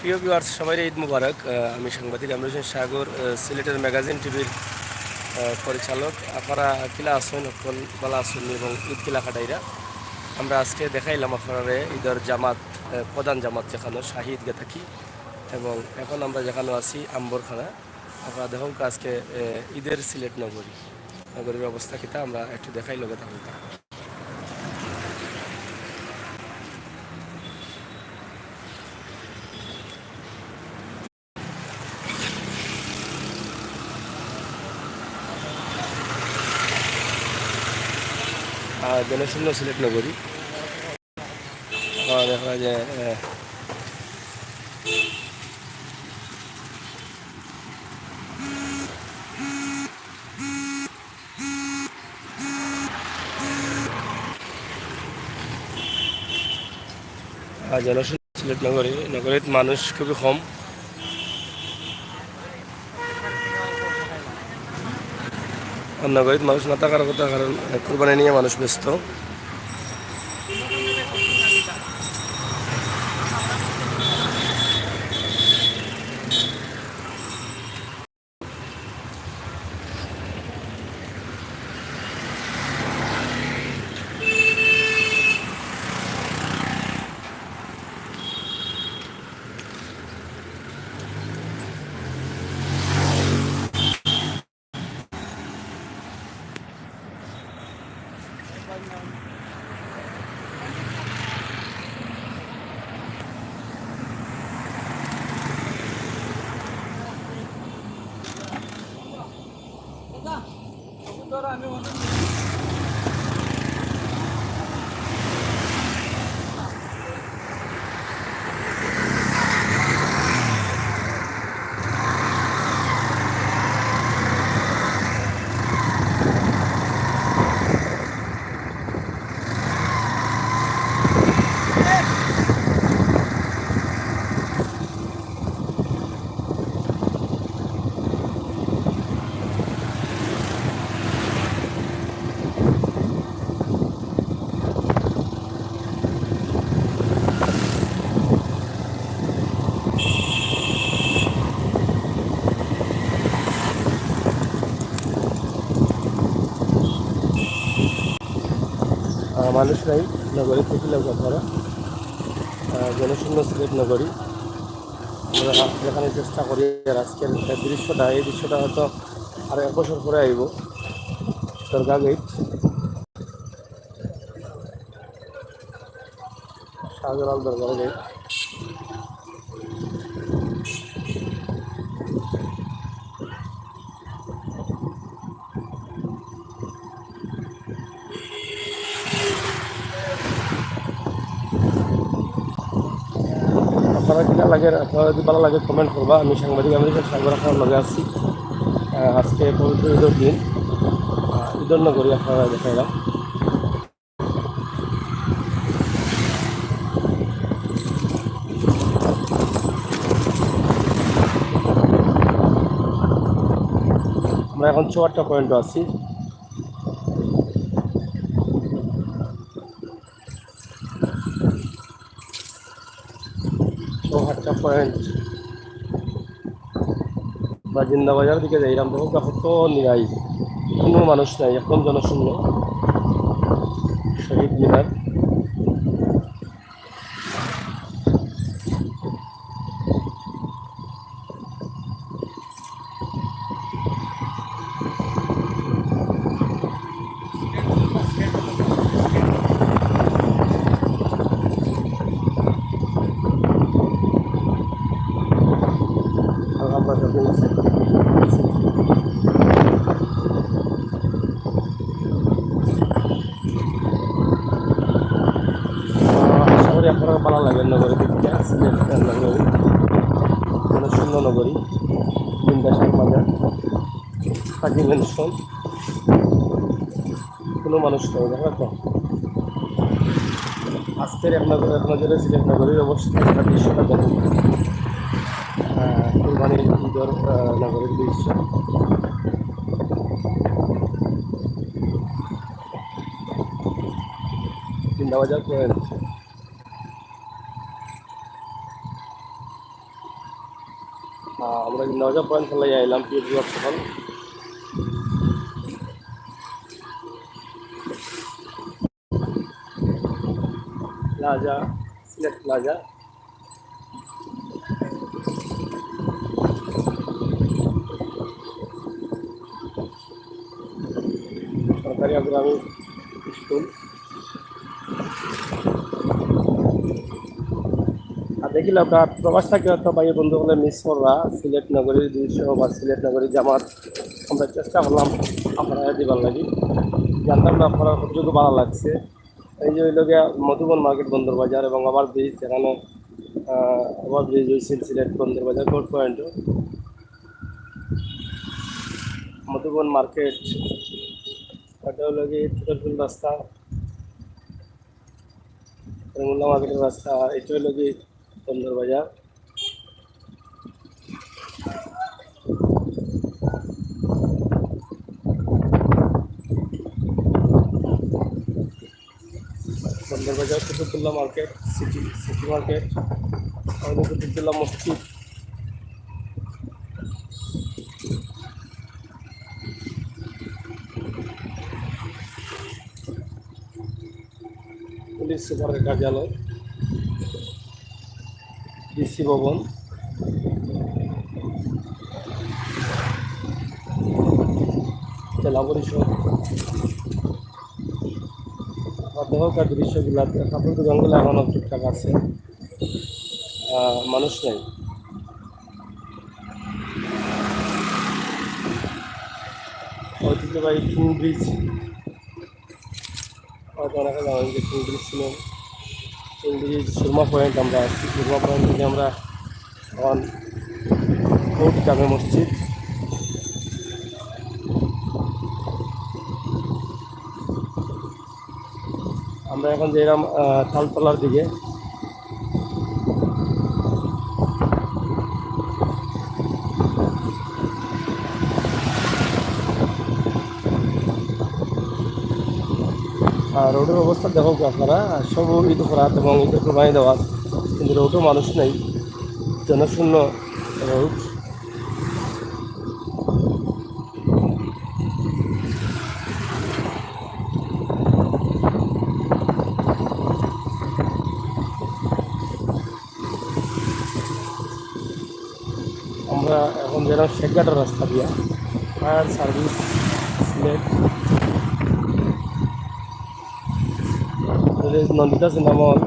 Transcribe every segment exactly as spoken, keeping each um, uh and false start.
প্রিয় ভিউয়ার্স, সবাইরে ঈদ মুবারক। আহ, আমি সাংবাদিক আমির হোসেন সাগর, আহ, সিলেটের ম্যাগাজিন টিভির, আহ, পরিচালক। আপনারা কিলা আছইন, হকল ভালা আছইন এবং ঈদ কিলা কাটাইরা? আমরা আজকে দেখাইলাম আপনারারে ঈদর জামাত, আহ, প্রধান জামাত যেখানো শাহী ঈদগাহ থাকি, এবং এখন আমরা যেখানো আছি আম্বরখানা। আপনারা দেখউক্কা আজকে, আহ, ঈদের সিলেট নগরী, নগরীর অবস্থা কিতা আমরা একটু দেখাই, লগে থাকউক্কা। আহ, জনশূন্য সিলেট নগরী। আহ, দেখা যায়, আহ, আহ, জনশূন্য সিলেট নগরী, নগরীত মানুষ খুবই কম। আর নগরীত মানুষ না থাকার কথা, কারণ, আহ, কুরবানি নিয়া মানুষ ব্যস্ত। আহ, মানুষ নাই, নগরী থেকে লোক আপনারা, আহ, জনশূন্য সিলেট নগরী। আমরা যেখানে চেষ্টা করি, আর আজকের যে দৃশ্যটা, এই দৃশ্যটা হয়তো আরো এক বছর পরে আইব। দরগা গেট, শাহজালাল দরগা গেট। আপনারা কিলা লাগে, আপনারা যদি ভালা লাগে কমেন্ট করবা। আমি সাংবাদিক আমির হোসেন সাগর আপনার লগে আছি। আহ, আজকে পবিত্র ঈদের দিন, আহ, ঈদর নগরী আপনারা দেখাইলাম। আমরা এখন চৌহাট্টা পয়েন্টে আছি। চৌহাট্টা পয়েন্ট বা জিন্দাবাজার দিকে যাইলাম, তখন কত নিরাই, কোনো মানুষ নাই, একদম জনশূন্য। শহীদ মিনার। আহ, আশা করি আপনারা ভালা লাগে নগরী দেখতে, সিলেট নগরী, মানে সুন্দর নগরী, বিন্দাস বাজার, কাজী মেনশন, কোনো মানুষ নেই, দেখো তো। আজকের এক নজর, এক নজরে সিলেট নগরীর অবস্থা, একটা দৃশ্যটা দেখুন। আহ, কুরবানির ঈদর, আহ, নগরীর দৃশ্য। জিন্দাবাজার পয়েন্ট। আহ, আমরা নওজা পয়েন্ট ফেলাই আইলাম, প্রিয় ভিউয়ার সকল। প্লাজা, সিলেট প্লাজা। সরকারি আগ্রামী স্কুল। আর দেখিলাউক্কা, প্রবাস থাকি তো ভাই বন্ধু হকলে মিস কররা সিলেট নগরীর দৃশ্য বা সিলেট নগরীর জামাত। আমরা চেষ্টা করলাম আপনারা দিবার লাগি, জানতাম না আপনারা কতটুকু ভালা লাগছে। এই যে অইলো গিয়া মধুবন মার্কেট বন্দর বাজার এবং ওভার ব্রিজ, যেখানে আহ, ওভার ব্রিজ অইছিল সিলেট বন্দর বাজার কোর্ট পয়েন্ট। মধুবন মার্কেট, এটা অইলো গিয়া তিতুলপুর রাস্তা, করিমুল্লাহ মার্কেটের রাস্তা, এটা অইলো গিয়া বন্দর বাজার। বন্দর বাজার, কুতুবুল্লাহ মার্কেট, সিটি, সিটি মার্কেট, আমাদের কুতুবুল্লাহ মসজিদ। পুলিশ সুপারের কার্যালয়, ডিসি ভবন, জেলা পরিষদ। আর দেখো, কার দৃশ্যগুলা, কাপড় দোকানগুলা এখনো ঠিকঠাক আছে, আহ, মানুষ নাই। ঐতিহ্যবাহী কিং ব্রিজ, হয়তো অনেকে জানেন যে কিং ব্রিজ ছিল, কিং ব্রিজ সুরমা পয়েন্ট আমরা আছি। সুরমা পয়েন্ট থেকে আমরা এখন কোর্ট জামে মসজিদ। আমরা এখন যাইরাম, আহ, তালতলার দিকে। আর রোডের অবস্থা দেখো আপনারা, সব ইট করা এবং ইটের কোরবানি দেওয়া, কিন্তু রোডও মানুষ নাই, জনশূন্য রোড। আমরা এখন যাইরাম শেখঘাটর রাস্তা দিয়া, fire service Sylhet. Nandita cinema hall,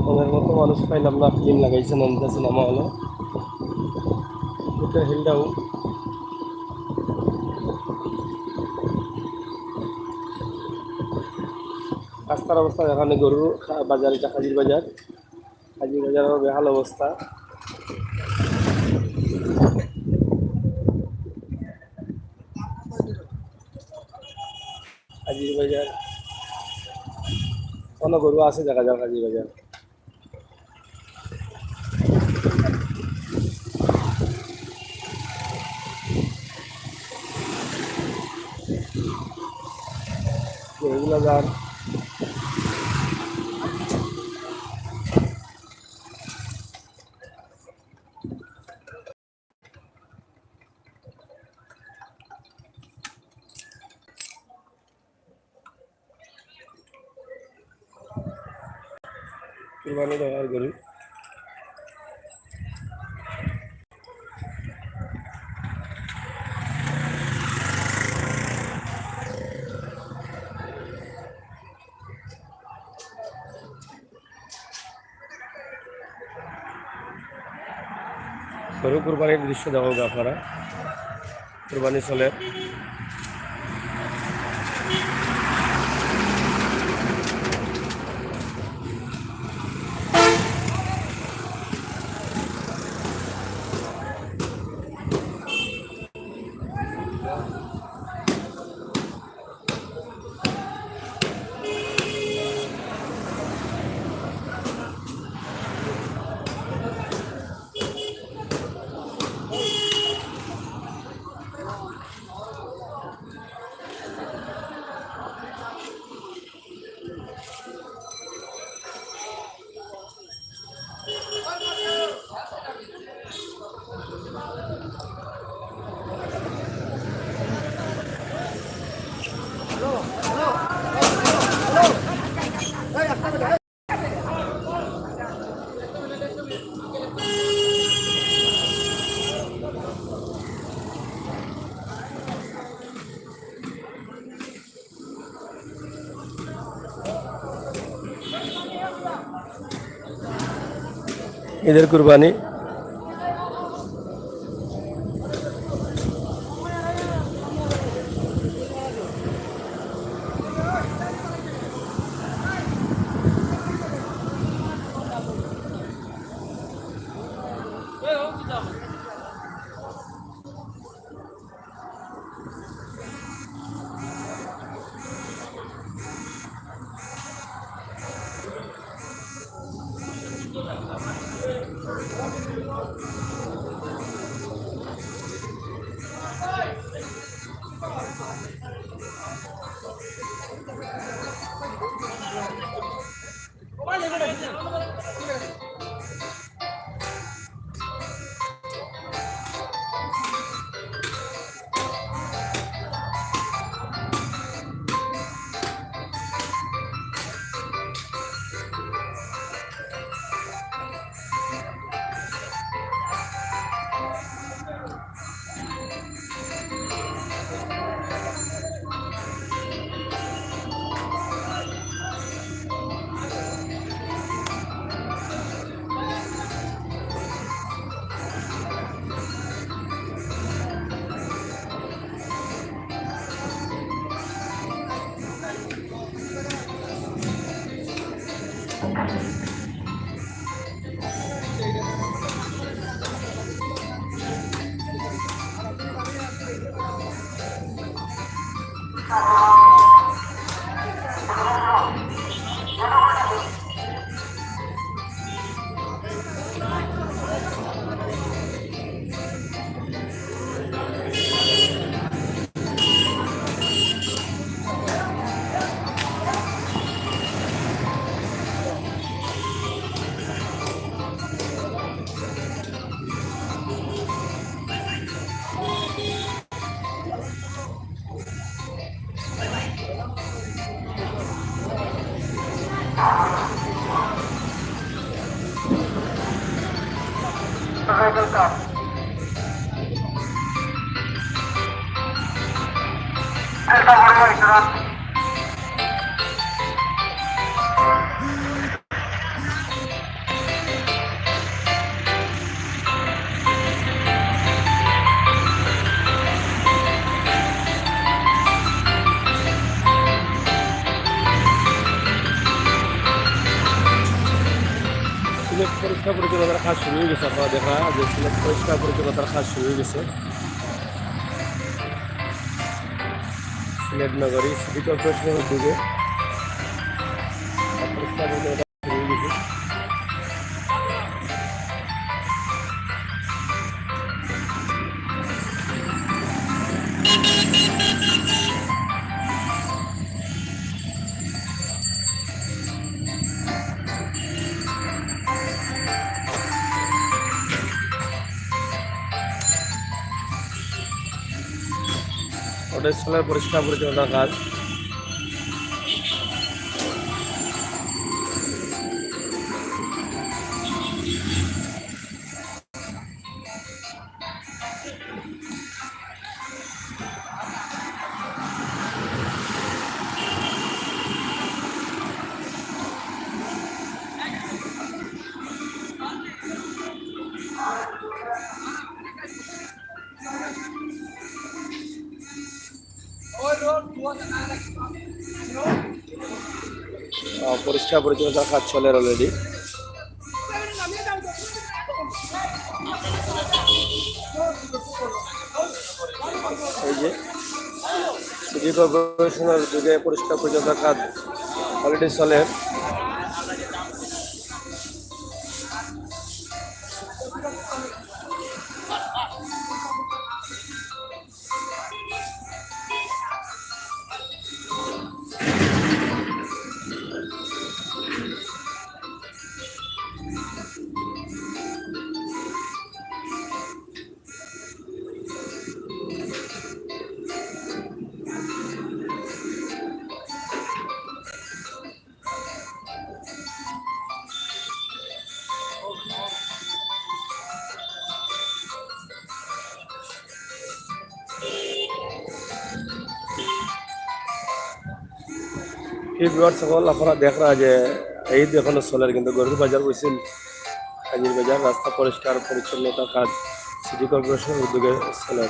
মনের মতো মানুষ পাইলাম না, ফিল্ম লাগাইছে নন্দিতা সিনেমা হলো। এটা হিলডাউ। রাস্তার অবস্থা এখানে গরুর খা-, বাজার, এটা হাজির বাজার। হাজির বাজারও বেহাল অবস্থা। হাজির বাজার, কোনো গরু আছে দেখা যার হাজির বাজার। এগুলা যার কুরবানি দেওয়ার গরু। গরু কুরবানির দৃশ্য দেখো আপনারা, কুরবানি চলে। ঈদের কুরবানি। সিলেট পরিষ্কার পরিচ্ছন্নতার কাজ শুরু হয়ে গেছে। আপনারা দেখা যে সিলেট পরিষ্কার পরিচ্ছন্নতার কাজ শুরু হয়ে গেছে। সিলেট নগরী সিটি কর্পোরেশনের উদ্যোগে পরিষ্কার পরিচ্ছন্নতা শুরু হয়ে গেছে। ওটা স্থলের পরিষ্কার পরিচ্ছন্নতার কাজ। আহ, পরিষ্কার পরিচ্ছন্নতার কাজ চলের already। এই যে সিটি কর্পোরেশনের উদ্যোগে পরিষ্কার পরিচ্ছন্নতার কাজ already চলের। এই viewers সকল, আপনারা দেখরা যে ঈদ এখনো চলের, কিন্তু গরুর বাজার বইছিল। কাজিরবাজার রাস্তা পরিষ্কার পরিচ্ছন্নতার কাজ সিটি কর্পোরেশনের উদ্যোগে চলে।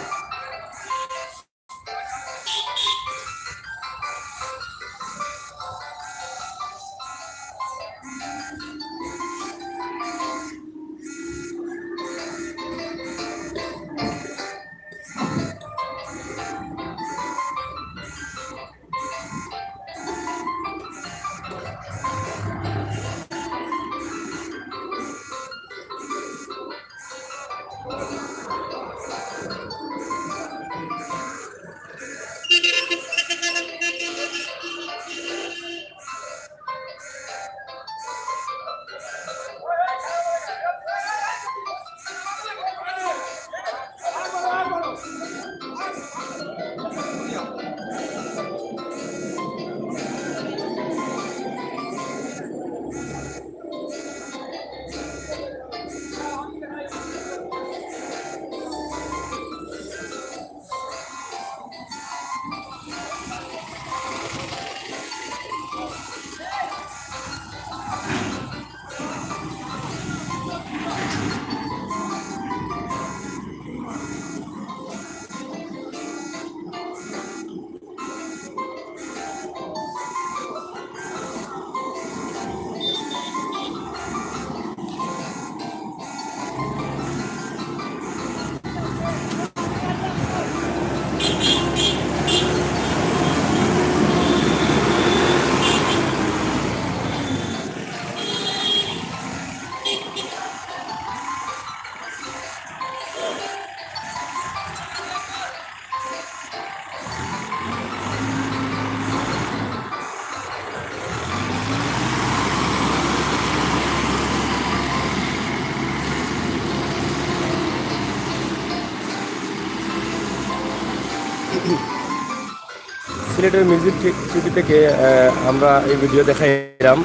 সিলেটের মিউজিক টি-, টিভি থেকে, আহ, আমরা এই ভিডিও দেখাইলাম।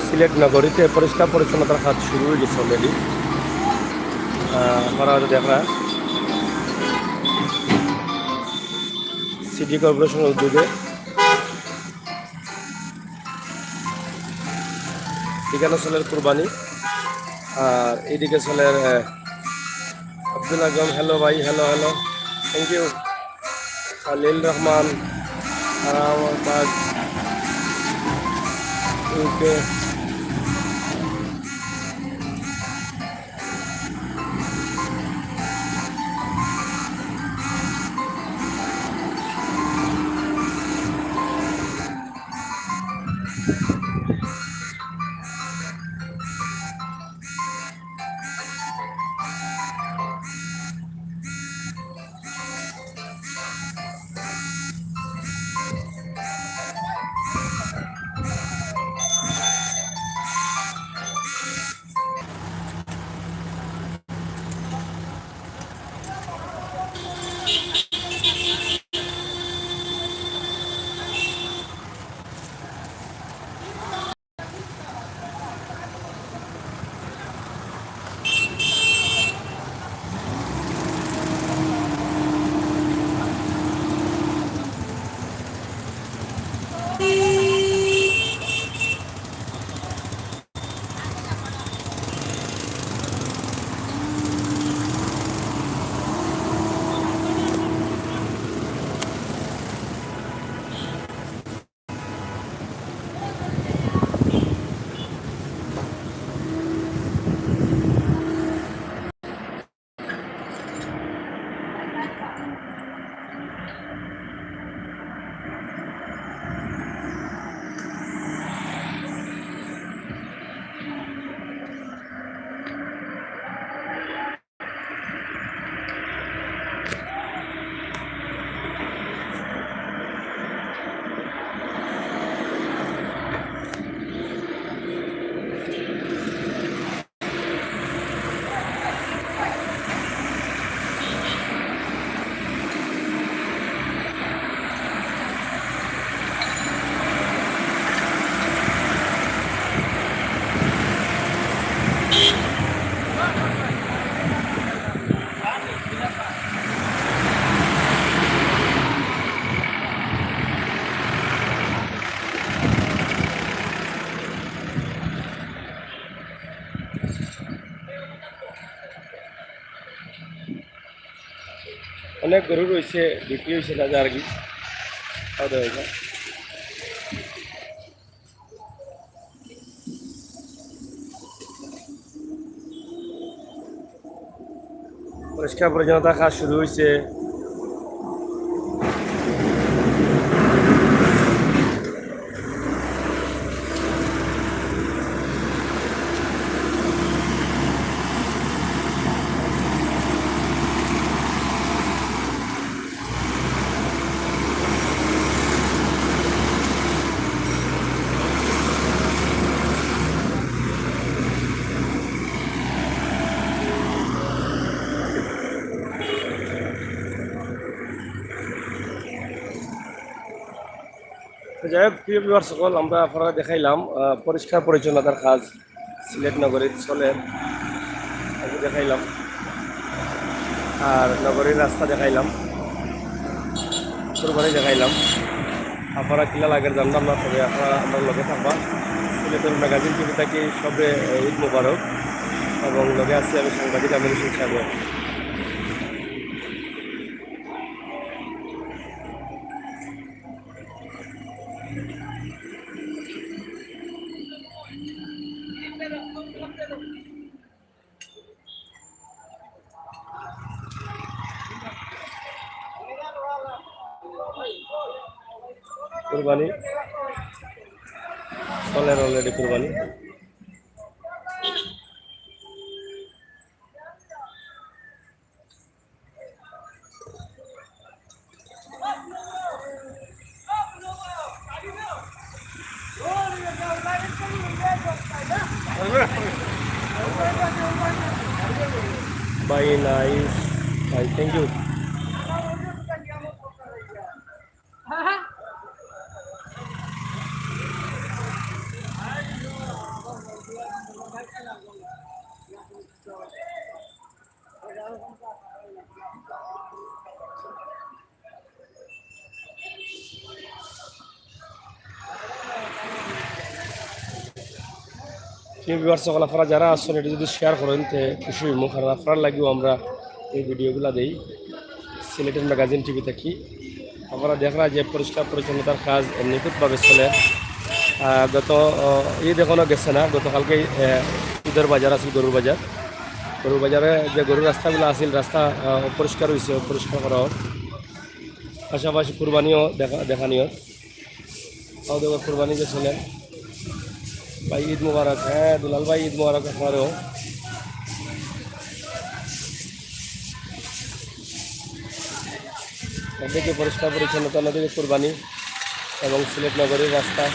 সিলেট নগরীতে পরিষ্কার পরিচ্ছন্নতার কাজ শুরু হয়ে গেছে already। আহ, আপনারা হয়তো দেখরা সিটি কর্পোরেশনের উদ্যোগে। এখানে চলের কুরবানি, আর এদিকে চলের, আহ, আব্দুল আগম। হ্যালো ভাই, hello, hello, thank you। Khalil Rahman, Arambagh, UK. অনেক গরু রইছে, বিক্রি অইছে না, যা আর কি। খাওয়া দাওয়া অইছে। পরিষ্কার পরিচ্ছন্নতার কাজ শুরু অইছে। তো যাই হোক, প্রিয় ভিউয়ার্স সকল, আমরা আপনারা দেখাইলাম, আহ, পরিষ্কার পরিচ্ছন্নতার কাজ সিলেট নগরীত চলের, আমি দেখাইলাম, আর নগরীর রাস্তা দেখাইলাম, কুরবানি দেখাইলাম। আপনারা কিলা লাগের জানতাম না, তবে আপনারা আমরার লগে থাকবা। সিলেটর ম্যাগাজিন টিভি থাকি সবরে ঈদ মোবারক, এবং লগে আছি আমি সাংবাদিক আমির হোসেন সাহেব। কুরবানি চলের already কুরবানি। Bhai, nice. Bhai, thank you. প্রিয় ভিউয়ার্স সকল, আপনারা যারা আছেন, এটা যদি শেয়ার করেন, তে খুশি হইমু, কারণ আপনারার লাগিও আমরা এই ভিডিওগুলা দেই। সিলেটের ম্যাগাজিন টিভি থাকি। আপনারা দেখরা যে পরিষ্কার পরিচ্ছন্নতার কাজ নিখুঁতভাবে চলে। আহ, গত, আহ, ঈদ এখনো গেছে না, গতকালকে, আহ, ঈদের বাজার আছিল, গরুর বাজার। গরুর বাজারে যে গরুর রাস্তাগুলো আছিল, রাস্তা, আহ, অপরিষ্কার হইছে, অপরিষ্কার করা হোক। পাশাপাশি কুরবানিও দেখা, দেখানি হোক। তাও দেখো কুরবানি যে চলের। ভাই, ঈদ মোবারক। হ্যাঁ, দুলাল ভাই, ঈদ মোবারক আপনারও। একদিকে পরিষ্কার পরিচ্ছন্নতা, অন্যদিকে কুরবানি এবং সিলেট নগরীর রাস্তা।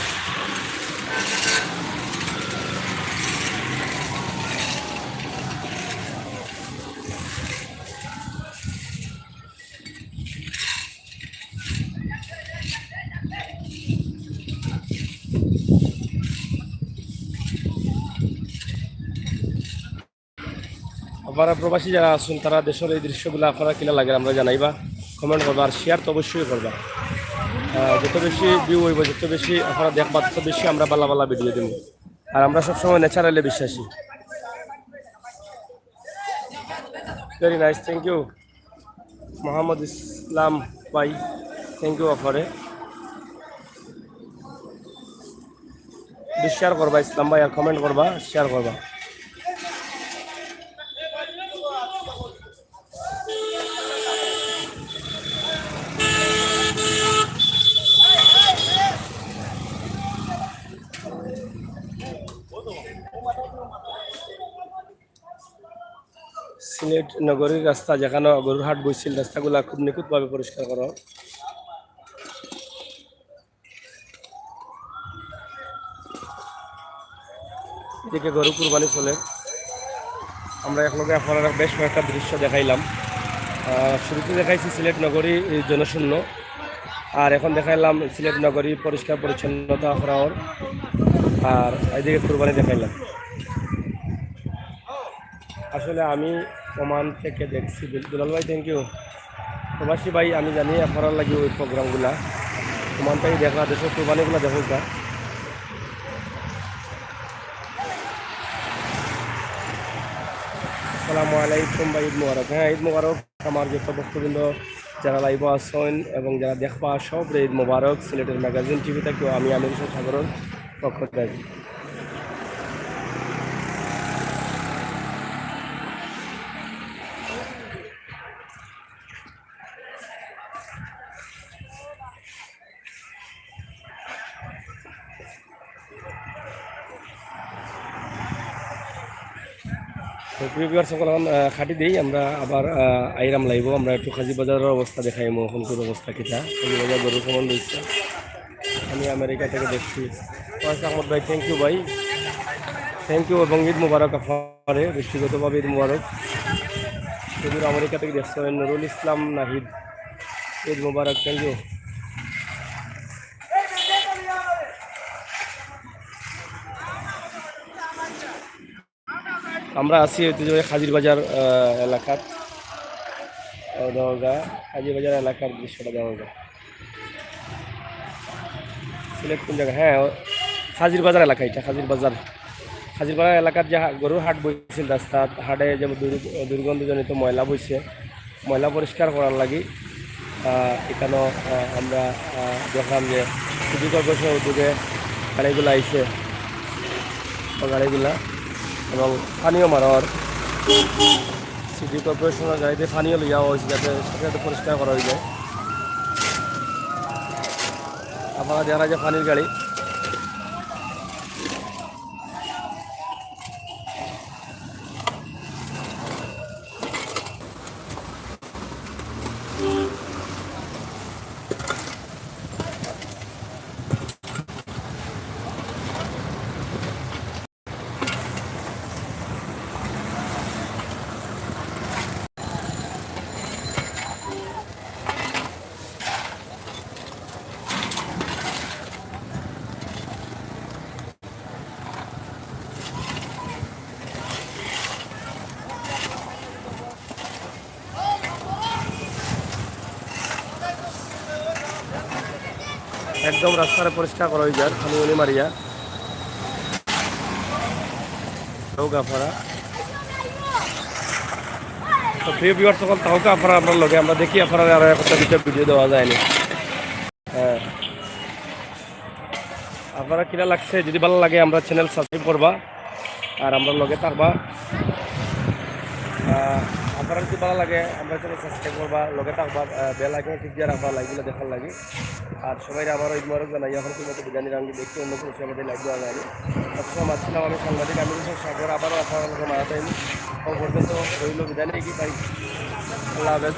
আপনারা প্রবাসী যারা আছেন, তারা দেশের এই দৃশ্যগুলো আপনারা কিলা লাগে আমরা জানাইবা, কমেন্ট করবা, আর শেয়ার তো অবশ্যই করবা। আহ, যত বেশি ভিউ হইব, যত বেশি আপনারা দেখবা, তত বেশি আমরা ভালা ভালা ভিডিও দিব। আর আমরা সবসময় ন্যাচারালে বিশ্বাসী। Very nice, thank you। Mohammad ইসলাম ভাই, thank you আপনারে। শেয়ার করবা ইসলাম ভাই, আর কমেন্ট করবা, শেয়ার করবা। সিলেট নগরীর রাস্তা, যেখানো গরুর হাট বইছিল, রাস্তাগুলা খুব নিখুঁতভাবে পরিষ্কার করা। এদিকে গরু কুরবানি চলে। আমরা একলগে আপনারারে বেশ কয়েকটা দৃশ্য দেখাইলাম। আহ, শুরুতে দেখাইছি সিলেট নগরী এই জনশূন্য, আর এখন দেখাইলাম সিলেট নগরী পরিষ্কার পরিচ্ছন্নতা করা অর, আর এদিকে কুরবানি দেখাইলাম। আসলে আমি ওমান থেকে দেখছি। দুল-, দুলাল ভাই, thank you। প্রবাসী ভাই, আমি জানি আপনারার লাগি ওই প্রোগ্রামগুলা। ওমান থেকে দেখরা, দেশের কুরবানিগুলা দেখুক গা। আসসালামু আলাইকুম ভাই, ঈদ মোবারক। হ্যাঁ, ঈদ মোবারক আমার যত ভক্তবৃন্দ, যারা লাইভো আছইন এবং যারা দেখবা, সবরে ঈদ মোবারক। সিলেটের ম্যাগাজিন টিভি থাকিও আমি আমির হোসেন সাগরর পক্ষ থাকি। তো প্রিয় ভিউয়ার্স, সকল এখন, আহ, কাটি দেই, আমরা আবার, আহ, আইরাম লাইভো। আমরা একটু কাজী বাজারের অবস্থা দেখাইমু, এখন কোন অবস্থা কিতা। কাজী বাজার গরু কেমন রয়েছে, আমি আমেরিকা থেকে দেখছি। ওয়াস আহমদ ভাই, থ্যাংক ইউ ভাই, থ্যাংক ইউ এবং ঈদ মোবারক আপনারে, ব্যক্তিগতভাবে ঈদ মোবারক। সুদূর আমেরিকা থেকে দেখছেন নুরুল ইসলাম নাহিদ, ঈদ মোবারক, থ্যাংক ইউ। আমরা আছি ঐতিহ্যবাহী কাজীর বাজার, আহ, এলাকাত। ও দরগা, কাজীর বাজার এলাকার দৃশ্যটা দেখা যায়। সিলেট কোন জায়গা? হ্যাঁ, ও কাজীর বাজার এলাকা এটা, কাজীর বাজার। কাজীর বাজার এলাকার যে হা-, গরুর হাট বইছিল রাস্তাত, হাটে যে দুর-, দুর্গন্ধজনিত ময়লা বইছে, ময়লা পরিষ্কার করার লাগি, আহ, এখানো, আহ, আমরা, আহ, দেখলাম যে সিটি কর্পোরেশনের উদ্যোগে গাড়িগুলা আইছে, ও গাড়িগুলা এবং পানিও মারা অর। সিটি কর্পোরেশনের গাড়িতে পানিও লইয়া অইছে, যাতে সাথে সাথে পরিষ্কার করা অই যায়। আপনারা দেখা যায় পানির গাড়ি। একদম রাস্তাটা পরিষ্কার করা অই যার, পানি উনি মারিয়া। তো গাফারা। তো প্রিয় ভিউয়ার্স, সকল তাহকা আপনারা, আপনার লগে আমরা দেখি আপনারা আরো একটা দুইটা ভিডিও দেওয়া যায়নি। হ্যাঁ, আপনারা কিলা লাগছে, যদি ভালা লাগে আমরা চ্যানেল সাবস্ক্রাইব করবা, আর আমরা লগে থাকবা। আহ, আপনারা যদি ভালা লাগে আমরা চ্যানেল সাবস্ক্রাইব করবা, লগে থাকবা, আহ, বেল আইকন টিপ দিয়া রাখবা, লাইভগুলো দেখার লাগি। আর সবাই আবারও ঈদ মোবারক জানাই, এখন কিন্তু বিদায় নিলাম, দেখি অন্য কোনো সময় লাইভ দেওয়া যায়নি। সবসময় মাতছিলাম আমি সাংবাদিক আমির হোসেন সাগর, আবারও আপনারা লগে মারাতে। তখন পর্যন্ত রইল বিদায় নিয়ে কি ভাই, আল্লাহ হাফেজ।